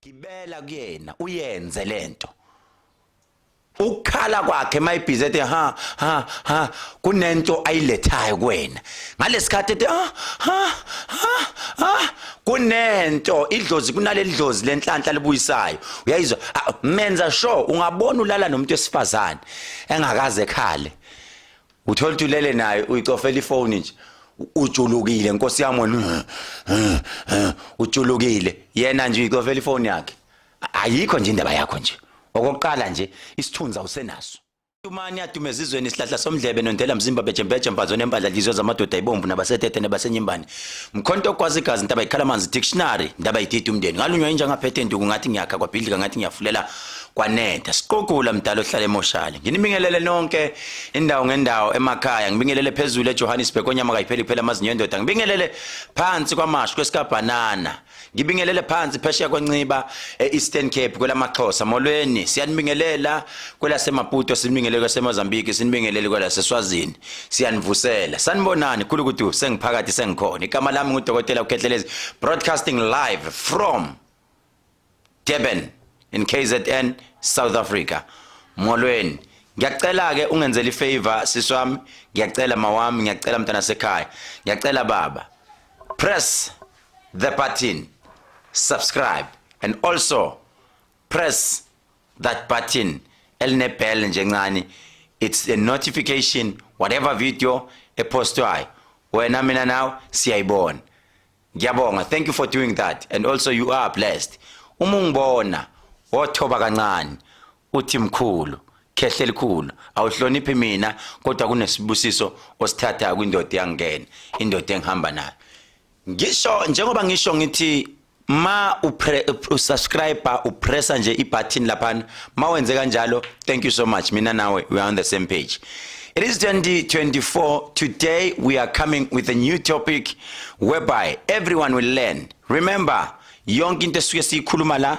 Gibela kuyena uyenze lento. Ukukhala kwakhe mayibhizi ethi ha ha ha, kunento ayilethayo kuwena ngalesikhathi ethi ha ha ha ha, kunento idlozi, kunaleli dlozi lenhlanhla libuyisayo, uyayizwa? Menza sure ungabona ulala nomuntu wesifazane engakaze ekhale, uthola ukuthi ulele naye, uyicofela ifoni nje, ujulukile, nkosi yami wena, ujulukile, yena nje uyicofela ifoni yakhe, ayikho nje indaba yakho nje. Okokuqala nje, isithunzi awusenaso. Tumani yadume ezizweni, isihlahla somdlebe nondela mzimba bejembeje mfazo nempahla dlizo zamadoda ibomvu nabasetete nabasenyimbane, mkhonto ogwaza igazi, ntaba ikhala amanzi, dictionary, ndaba idida umndeni, ngalunywa inja ngaphethe induku, ngathi ngiyakha kwabhidlika, ngathi ngiyafulela kwanetha. Siqokula mdala ohlala emoshali, nginibingelele nonke indawo ngendawo emakhaya, ngibingelele phezulu eJohannesburg onyama kayipheli kuphela amazinyo endoda, ngibingelele phansi kwamashu kwesikabhanana, ngibingelele phansi phesheya kweNciba e-Eastern Cape kwelamaXhosa, molweni, siyanibingelela kwelaseMaputo, sinibingelele kwaseMozambique, sinibingelele kwelaseSwazini, siyanivusela, sanibonani khulukudu, sengiphakathi, sengikhona. Igama lami nguDokotela uKhehlelezi, broadcasting live from Durban in KZN, South Africa. Molweni. Ngiyacela ke ungenzele ifavor, siswami, ngiyacela mawami, ngiyacela mntana sekhaya, ngiyacela baba. Press the button subscribe and also press that button elinebell nje encane. It's a notification, whatever video epostwayo, wena, mina nawe siyayibona. Ngiyabonga, thank you for doing that, and also you are blessed. Uma ungibona wothoba kancane, uthi mkhulu khehle elikhulu, awuhloniphi mina, kodwa kunesibusiso osithatha kwindoda yangena, indoda engihamba nayo. Ngisho njengoba ngisho ngithi ma usubscribe, upressa nje ibutton laphana, ma wenze kanjalo, thank you so much. Mina nawe, we are on the same page. It is 2024 today. We are coming with a new topic whereby everyone will learn. Remember, yonke into esuke siyikhuluma la,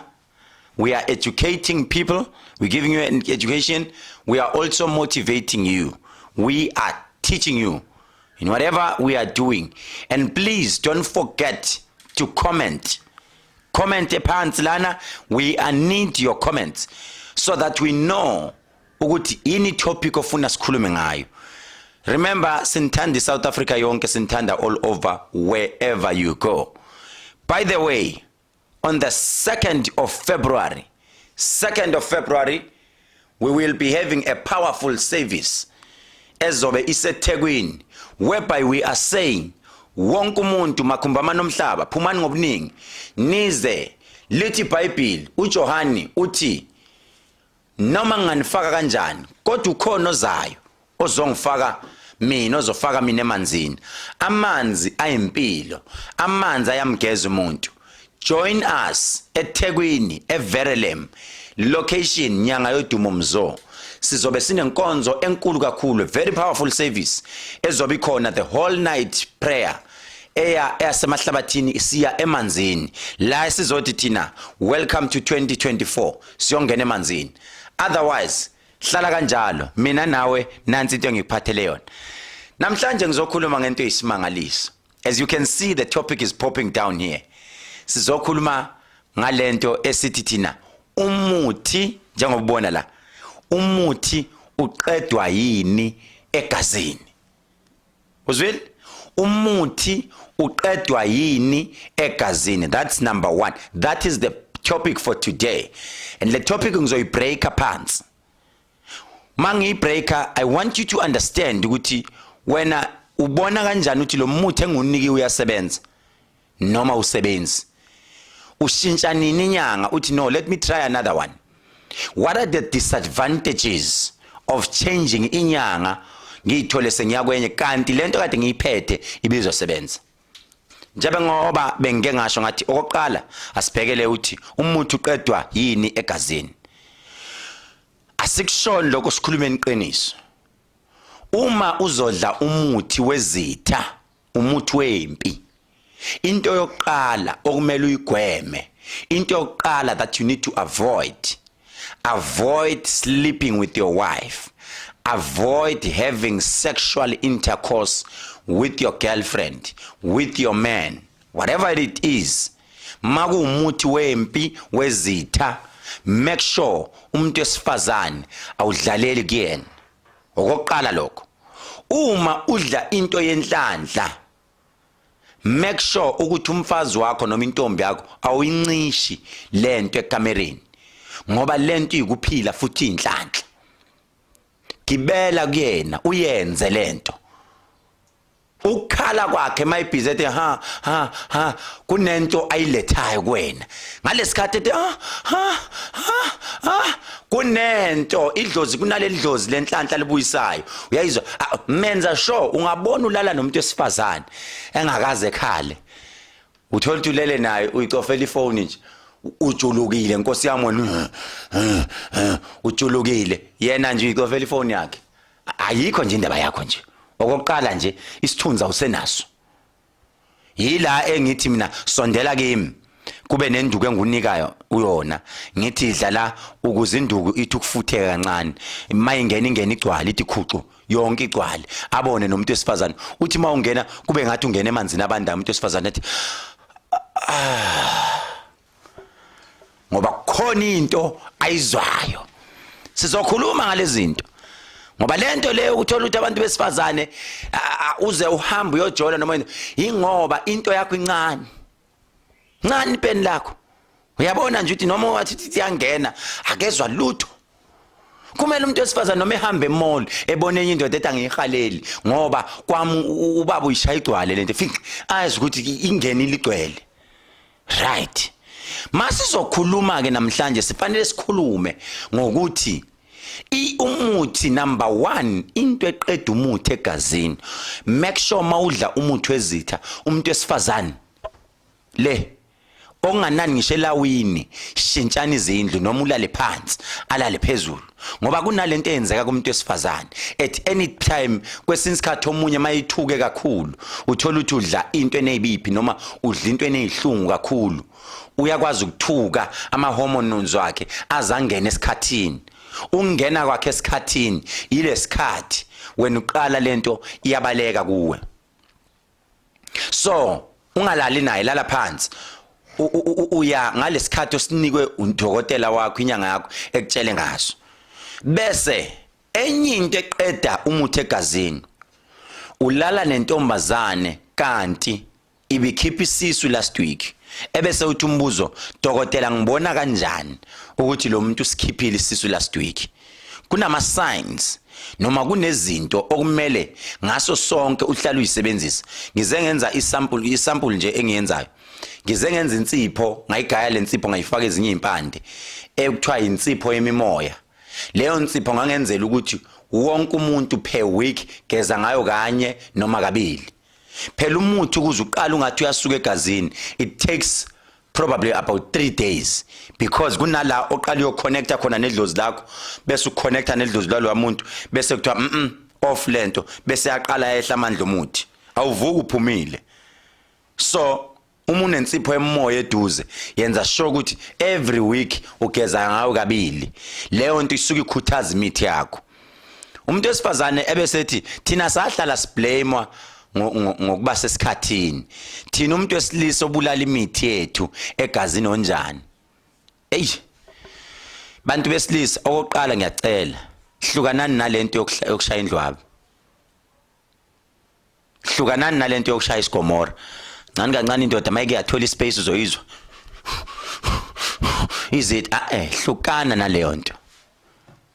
we are educating people, we're giving you an education, we are also motivating you, we are teaching you in whatever we are doing. And please don't forget to comment. Comment phansi lana. We are need your comments so that we know ukuthi yini topic ofuna sikhulume ngayo. Remember, sinithanda South Africa yonke, sinithanda all over, wherever you go. By the way, on the 2nd of February, 2nd of February, we will be having a powerful service ezobe iseThekwini, whereby we are saying wonke umuntu makhumbama nomhlaba, phumani ngobuningi nize. Lithi iBhayibheli, uJohani uthi, noma nginganifaka kanjani, kodwa ukhona ozayo ozongifaka mina, ozofaka mina emanzini. Amanzi ayimpilo, amanzi ayamgeza umuntu. Join us eThekwini, eVerulam location, nyanga yodumo mzo. Sizobe sinenkonzo enkulu kakhulu, very powerful service ezobe ikhona, the whole night prayer eya eyasemahlabathini isiya emanzini, la sizothi thina welcome to 2024, siyongena emanzini. Otherwise hlala kanjalo. Mina nawe, nansi into engikuphathele yona namhlanje. Ngizokhuluma ngento eyisimangaliso. As you can see, the topic is popping down here. Sizokhuluma ngalento esithi thina umuthi, njengoba ubona la, umuthi uqedwa yini egazini? Uzwile? Umuthi uqedwa yini egazini? That's number 1. That is the topic for today, and le topic ngizoyibreaka phansi. Mangiyibreaka, I want you to understand ukuthi wena ubona kanjani ukuthi lo muthi engunikiwe uyasebenza noma usebenzi. Ushintsha nini inyanga, uthi, "No, let me try another one"? What are the disadvantages of changing inyanga, ngiyithole sengiyakwenye, kanti lento kade ngiyiphethe ibizosebenza? Njengoba ngoba bengike ngasho ngathi, okokuqala asibhekele uthi umuthi uqedwa yini egazini. Asikushoni lokho, sikhulumeni iqiniso. Uma uzodla umuthi wezitha, umuthi wempi, into yokuqala okumele uyigweme, into yokuqala that you need to avoid, avoid sleeping with your wife, avoid having sexual intercourse with your girlfriend, with your man, whatever it is. Makuwumuthi wempi wezitha, make sure umuntu wesifazane awudlaleli kuyena. Okokuqala lokho. Uma udla into yenhlanhla, make sure ukuthi umfazi wakho noma intombi yakho awuyincishi lento ekamereni, ngoba lento iyikuphila futhi inhlanhla. Gibela kuyena uyenze lento. Ukukhala kwakhe mayibhizi ethi ha ha ha, kunento ayilethayo kuwena ngalesikhathi ethi ha ha ha ha, kunento idlozi, kunaleli dlozi lenhlanhla libuyisayo. Uyayizwa? Menza sure ungabona ulala nomuntu wesifazane engakaze ekhale, uthola ukuthi ulele naye, uyicofela ifoni nje, ujulukile, nkosi yami wena, ujulukile, yena nje uyicofela ifoni yakhe. Ayikho nje indaba yakho nje. Okokuqala nje, isithunzi awusenaso. Yila engithi mina sondela kimi, kube nenduku engunikayo uyona, ngithi idla la ukuze induku ithi ukufutheka kancane, mayingena ingena igcwale, ithi khucu yonke igcwale, abone nomuntu wesifazane. Uthi mawungena kube ngathi ungena emanzini abandayo, umuntu wesifazane athi ah, ngoba kukhona into ayizwayo. Sizokhuluma ngalezi zinto, ngoba lento leyo ukuthola ukuthi abantu besifazane uze uhambe uyojola noma ingoba into yakho incane ncane, ipeni lakho uyabona nje ukuthi noma wathi iyangena akezwa lutho. Kumele umuntu wesifazane noma ehambe emall ebone enye indoda ethi angiyihaleli, ngoba kwami ubaba uyishaya igcwale lento, fik azi ukuthi ingenile igcwele. Right, masizokhuluma ke namhlanje, sifanele sikhulume ngokuthi umuthi number 1, into eqeda umuthi egazini. Make sure mawudla umuthi wezitha, umuntu wesifazane le okunganani ngisho elawini, shintshana izindlu, noma ulale phansi alale phezulu, ngoba kunalento eyenzeka kumuntu wesifazane at any time. Kwesinye isikhathi omunye mayithuke kakhulu, uthola ukuthi udla into enezibiphi noma udla into enezihlungu kakhulu, uyakwazi ukuthuka, ama hormones wakhe azangena esikhathini. Ungena kwakhe esikhathini, yilesikhathi wena uqala lento iyabaleka kuwe. So ungalali naye, lala phansi. Uya ngalesikhathi osinikwe udokotela wakho, inyanga yakho ekutshele ngaso. Bese enye into eqeda umuthi egazini, ulala nentombazane kanti ibikhipha isisu last week, ebese uthi umbuzo, "Dokotela, ngibona kanjani ukuthi lo muntu usikhiphile isisu last week?" Kunama signs noma kunezinto okumele ngaso sonke uhlale uyisebenzisa. Ngize ngenza isample, isample nje engiyenzayo, ngize ngenza insipho, ngayigaya le nsipho, ngayifaka ezinye impande, ekuthiwa insipho yemimoya. Leyo nsipho ngangenzela ukuthi wonke umuntu per week geza ngayo kanye noma kabili. Phela umuthi ukuze uqale ungathi uyasuka egazini, it takes probably about 3 days, because kunala oqala uyoconnecta khona nedlozi lakho, bese uconnecta nedlozi lalo muntu, bese kuthiwa off lento, bese yaqala yehla amandla omuthi, awuvuka uphumile. So uma unensipho emoya eduze, yenza sure ukuthi every week ugeza ngayo kabili. Leyo nto isuke ikhuthaza imithi yakho. Umuntu wesifazane ebesethi thina sahlala siblame ngokuba sesikhathini, thina umuntu wesilisa obulala imithi yethu egazini onjani? Ey bantu besilisa, okokuqala ngiyacela, hlukanani nalento yokushaya indlwabu, hlukanani nalento yokushaya isigomora. Ncane kancane indoda mayike yathola ispace, uzoyizwa izithi ah eh, hlukana naleyo nto.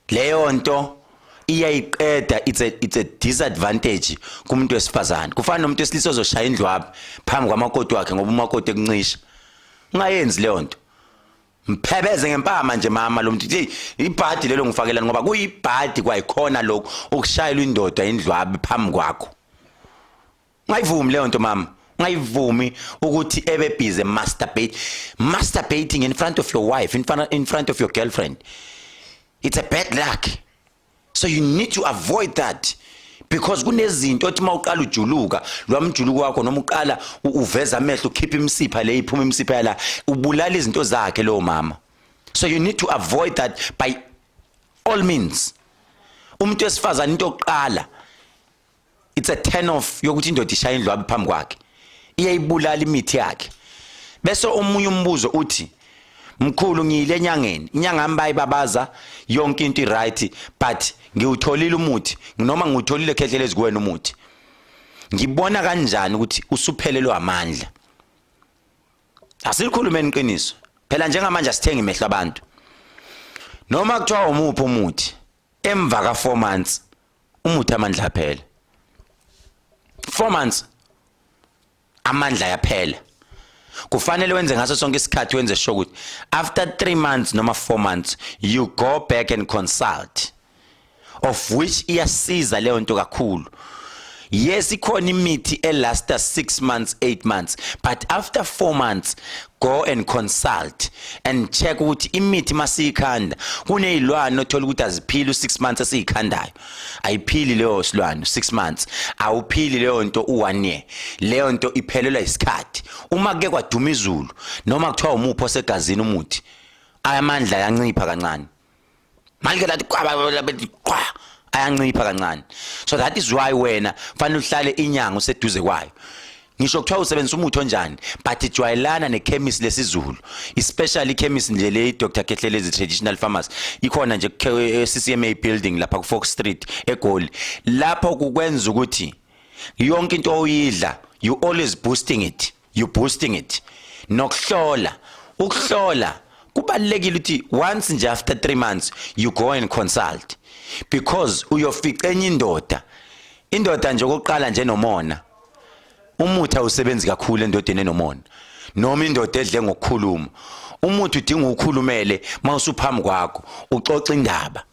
Leyo nto iyayiqeda, it's a disadvantage kumuntu wesifazane. Kufana nomuntu wesilisa ozoshaya indlwabu phambi kwamakoti wakhe ngoba umakoti ekuncisha. Ungayenzi leyo nto, mphebeze ngempama nje mama lo muntu. Hey, ibhadi lelo ngifakelani, ngoba kuyibhadi kwayikhona lokho ukushayela indoda indlwabu phambi kwakho. Ungayivumi leyo nto mama, ungayivumi ukuthi ebe busy masturbate, masturbating in front of your wife, in front of your girlfriend. It's a bad luck, so you need to avoid that, because kunezinto othi mawuqala ujuluka lwamjuluko wakho noma uqala uveza amehlo, ukhipha imisipha le, iphuma imisipha yala, ubulala izinto zakhe lowo mama. So you need to avoid that by all means. Umuntu wesifazane, into yokuqala, it's a turn off yokuthi indoda ishaya indlwabu phambi kwakhe, iyayibulala imithi yakhe. Bese omunye umbuzo uthi, mkhulu, ngiyile enyangeni, inyanga yami bayibabaza yonke into i-right, but ngiwutholile umuthi noma ngiwutholile Khehlelezi kuwena umuthi, ngibona kanjani ukuthi usuphelelwe amandla? Asilikhulumeni iqiniso phela, njengamanje asithengi imehlo abantu. Noma kuthiwa umuphi umuthi, emva ka 4 months umuthi amandla aphela. 4 months amandla yaphela. Kufanele wenze ngaso sonke isikhathi, wenze sure ukuthi after 3 months noma 4 months you go back and consult, of which iyasiza leyo nto kakhulu. Yes, ikhona imithi elasta 6 months, 8 months, but after 4 months go and consult and check ukuthi imithi masiyikhanda kunezilwane othola ukuthi aziphili u6 months esiyikhandayo. Ayiphili leyo silwane 6 months, awuphili leyo nto u1 year, leyo nto iphelelwa isikhathi. Uma kuke kwaduma izulu noma kuthiwa umuphi osegazini umuthi, amandla ayancipha kancane. Manje lathi qwa qwa, ayancipha kancane. So that is why wena fanele uhlale inyanga useduze kwayo, ngisho kuthiwa usebenzisa umuthi onjani, but jwayelana nekhemisi lesizulu, especially ikhemisi nje le Dr Khehlelezi Traditional Pharmacy, ikhona nje ku CCMA building lapha ku Fox Street eGoli. Lapho kukwenza ukuthi yonke into oyidla, you always boosting it, you boosting it. Nokuhlola, ukuhlola kubalekile ukuthi once nje after 3 months you go and consult, because uyofica enye indoda, indoda nje okokuqala nje nomona. Umuthi awusebenzi kakhulu endodeni enomona noma indoda edle ngokukhuluma. Umuthi udinga ukhulumele mawusuphambi kwakho, uxoxa indaba.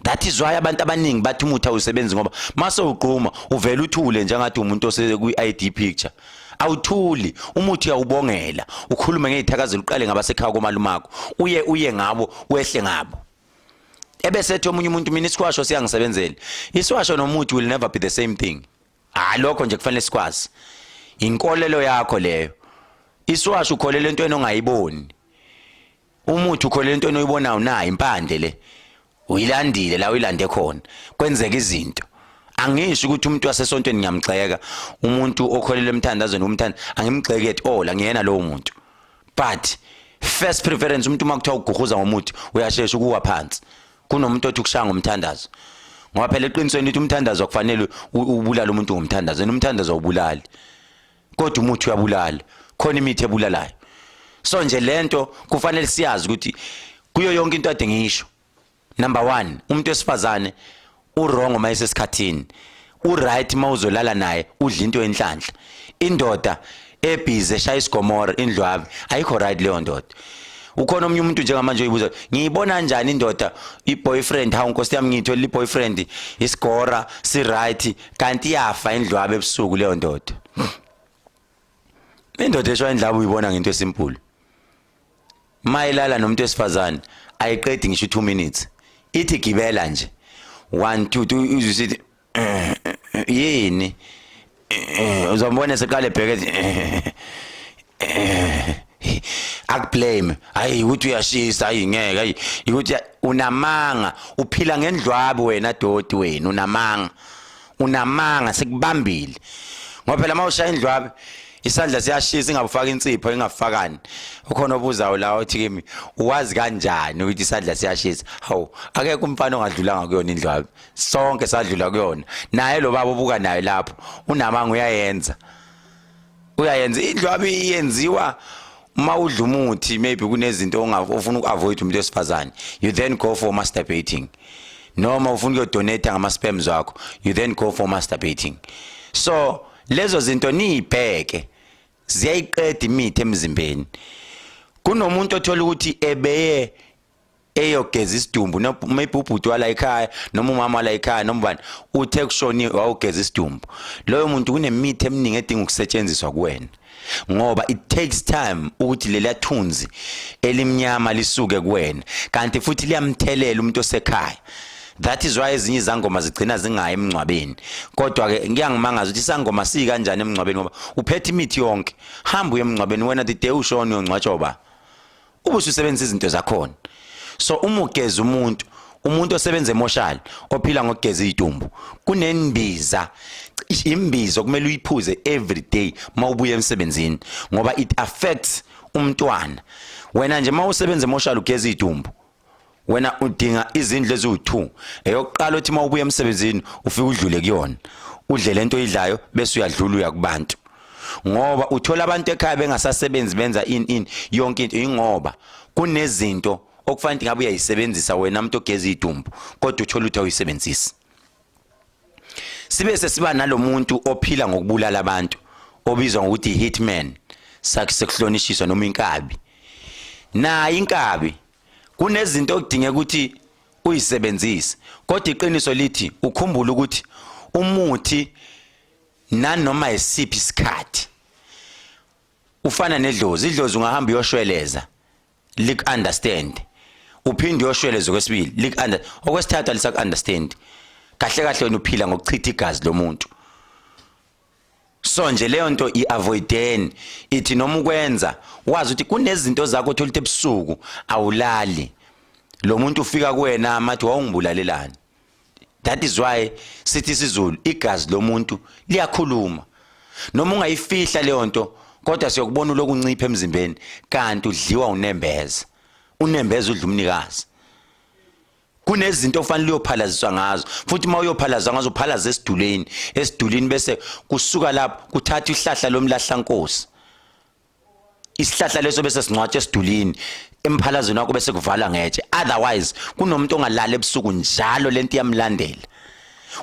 That is why abantu abaningi bathi umuthi awusebenzi, ngoba mase uqhuma uvela uthule njengathi umuntu ose kwi-ID picture. Awuthuli, umuthi uyawubongela, ukhulume ngezithakazelo, uqale ngabasekhaya komalumakho, uye ngabo, wehle ngabo. Ebese ethi omunye umuntu, "Mina isiwasho siyangisebenzela." Isiwasho nomuthi will never be the same thing. Hayi, lokho nje kufanele sikwazi, inkolelo yakho leyo. Isiwasho ukholela entweni ongayiboni, umuthi ukholela entweni oyibonayo. Nayo impande le uyilandile la uyilande khona, kwenzeka izinto. Angisho ukuthi umuntu wasesontweni ngiyamgxeka, umuntu okholelwa emthandazweni umthanda, angimgxeki at all, angiyena lowo muntu. But first preference, umuntu uma kuthiwa uguhuza ngomuthi uyashesha ukuwa phansi kunomuntu othi ukushaya ngomthandazo, ngoba phela eqinisweni lithi umthandazo akufanele ubulale umuntu ngomthandazo, yena umthandazo awubulali, kodwa umuthi uyabulala. Khona imithi ebulalayo. So nje lento kufanele siyazi ukuthi kuyo yonke into ade ngisho, number 1, umuntu wesifazane uwrong uma esesikhathini, uright mawuzolala naye udla into yenhlanhla. Indoda ebhizi eshaya isigomora, indlwabe, ayikho right leyo ndoda. Ukhona omunye umuntu njengamanje oyibuza, "Ngiyibona kanjani indoda i-boyfriend? Hawu nkosi yami, ngiyithola i-boyfriend, isigora si right, kanti iyafa indlwabe ebusuku leyo ndoda." Indoda eshaya indlwabe uyibona ngento esimple: mayilala nomuntu wesifazane ayiqedi ngisho 2 minutes, ithi gibela nje 1 2 3, uzisithi yini, uzambona seqale ebheke akublame. Hayi, ukuthi uyashisa, hayi ngeke, hayi ukuthi unamanga, uphila ngendlwabe wena doti wena, unamanga, unamanga, sekubambile. Ngoba phela mawushaya indlwabe isandla siyashisa, ingabufaka insipho, ingafakani. Ukhona obuzayo la uthi kimi, "Uwazi kanjani ukuthi isandla siyashisa?" Hawu, akekho umfana ongadlulanga kuyona indlwabe, sonke sadlula kuyona. Naye lo baba obuka naye lapho unamanga, uyayenza, uyayenza indlwabe. Iyenziwa uma udla umuthi, maybe kunezinto ofuna uku-avoid umuntu wesifazane, you then go for masturbating, noma ufuna ukuyodonate ngama-sperms wakho, you then go for masturbating. So lezo zinto niyibheke, ziyayiqeda imithi emzimbeni. Kunomuntu othola ukuthi ebeye eyogeza isidumbu, maybe ubhuti wala ekhaya noma umama wala ekhaya noma ubani, uthe kushoni wawugeza isidumbu. Loyo muntu kunemithi eminingi edinga ukusetshenziswa kuwena, ngoba it takes time ukuthi leliya thunzi elimnyama lisuke kuwena, kanti futhi liyamthelela umuntu osekhaya. That is why ezinye izangoma zigcina zingayi emngcwabeni. Kodwa ke ngiyangimangaza ukuthi isangoma siyi kanjani emngcwabeni, ngoba uphethe imithi yonke. Hamba uye emngcwabeni wena, the day ushona uyongcwatshwa ba ube ususebenzisa izinto zakhona. So uma ugeza umuntu, umuntu osebenza emoshali, ophila ngokugeza idumbu, kunembiza, imbiza okumele uyiphuze every day mawubuya emsebenzini, ngoba it affects Umntwana, wena nje mawusebenza emoshali ugeza idumbu, wena udinga izindlu eziwu2. Eyokuqala, uthi mawubuya emsebenzini ufike udlule kuyona, udle lento oyidlayo, bese uyadlula uya kubantu, ngoba uthola abantu ekhaya bengasasebenzi, benza ini ini yonke into, ingoba kunezinto okufanele ngabe uyayisebenzisa wena umuntu ogeza idumbu, kodwa uthola ukuthi awuyisebenzisi. Sibe sesiba nalomuntu ophila ngokubulala abantu obizwa ngokuthi hitman, sakhe sekuhlonishiswa noma inkabi. Nayo inkabi kunezinto okudingeka ukuthi uyisebenzise, kodwa iqiniso lithi ukhumbule ukuthi umuthi nanoma isiphi isikhathi ufana nedlozi. Idlozi ungahamba uyoshweleza, lik understand, uphinde uyoshweleza okwesibili, lik under, okwesithathu alisaku understand. Kahle kahle wena uphila ngokuchitha igazi lomuntu. So nje leyo nto i-avoideni. Ithi noma ukwenza, wazi ukuthi kunezinto zakho, uthola ukuthi ebusuku awulali, lo muntu ufika kuwena mathi wawungibulalelani. That is why sithi isiZulu, igazi lomuntu liyakhuluma. Noma ungayifihla leyo nto, kodwa siyokubona ulokuncipha emzimbeni, kanti udliwa unembeza. Unembeza udla umnikazi. Kunezinto ofanele uyophalaziswa ngazo, futhi uma uyophalazwa ngazo, uphalaza esiduleni, esidulini, bese kusuka lapho kuthatha ihlahla lomlahlankosi. Isihlahla leso bese singcwatshwa esidulini emphalazweni wakho, bese kuvalwa ngetshe. Otherwise kunomuntu ongalala ebusuku njalo, lento iyamlandela,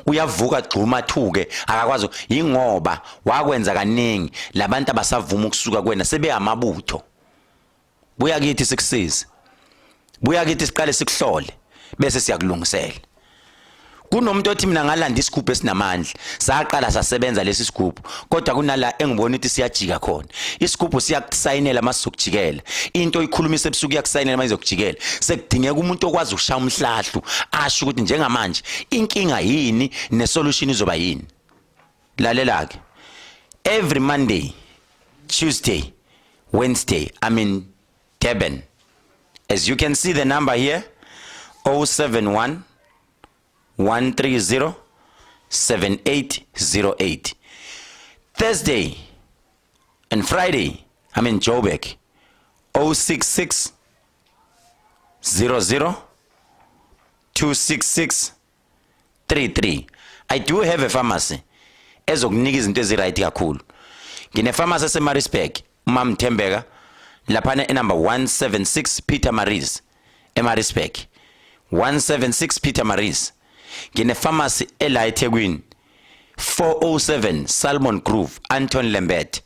uyavuka gxuma athuke, akakwazi, yingoba wakwenza kaningi. Labantu abasavuma ukusuka kuwena, sebehamabutho. Buya kithi sikusize, buya kithi siqale sikuhlole, bese siyakulungisela. Kunomuntu othi mina ngalanda isigubhu esinamandla, saqala sasebenza lesi sigubhu, kodwa kunala engibona ukuthi siyajika khona. Isigubhu siyakusayinela masizokujikela into oyikhulumisa ebusuku, iyakusayinela mayizokujikela. Sekudingeka umuntu okwazi ukushaya umhlahlu, asho ukuthi njengamanje inkinga yini nesolution izoba yini. Lalela ke, every Monday, Tuesday, Wednesday I'm in Durban. As you can see the number here, 071 130 7808. Thursday and Friday I'm in Joburg, 066 00 266 33. I do have a pharmacy ezokunika izinto eziright kakhulu. Ngine pharmacy eseMaritzburg, uMam Thembeka, laphana enumber 176 Peter Maris, eMaritzburg, 176 Peter Maris. Ngine pharmacy ela eThekwini, 407 Salmon Grove, Anton Lembede.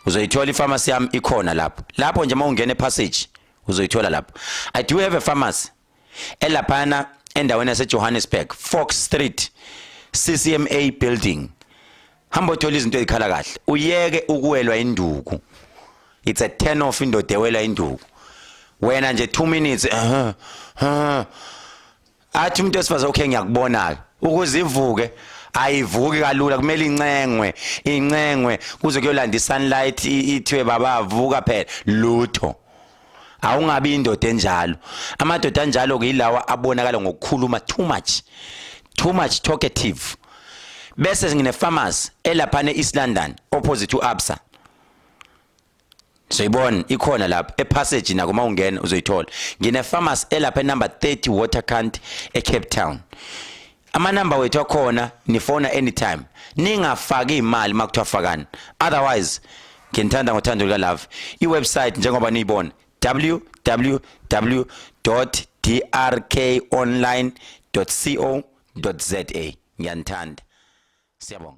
Uzoyithola ipharmacy yami, ikhona lapho. Lapho nje mawungena epassage uzoyithola lapho. I do have a pharmacy elaphana endaweni yaseJohannesburg, Fox Street, CCMA building. Hamba uthola izinto ezikhala kahle, uyeke ukuwelwa induku. It's a turn off indoda ewelwa induku. Wena nje 2 minutes, athi umuntu wesifazane, "Okay, ngiyakubona." Ukuze ivuke, ayivuki kalula, kumele incengwe, incengwe kuze kuyolanda isunlight, ithiwe, "Baba, vuka phela." Lutho, awungabi indoda enjalo. Amadoda anjalo kuyilawa abonakala ngokukhuluma too much, too much talkative. Bese ngine pharmacy elaphana eEast London, opposite to Absa. Soyibona ikhona lapha epassage nako, mawungena uzoyithola. Ngine pharmacy elapha enumber 30 Waterkant eCape Town. Amanamba wethu akhona, nifona anytime, ningafaki imali makuthiwa fakani. Otherwise nginithanda ngothando lika love. I-website njengoba niyibona, www.drkonline.co.za. Ngiyanithanda, siyabonga.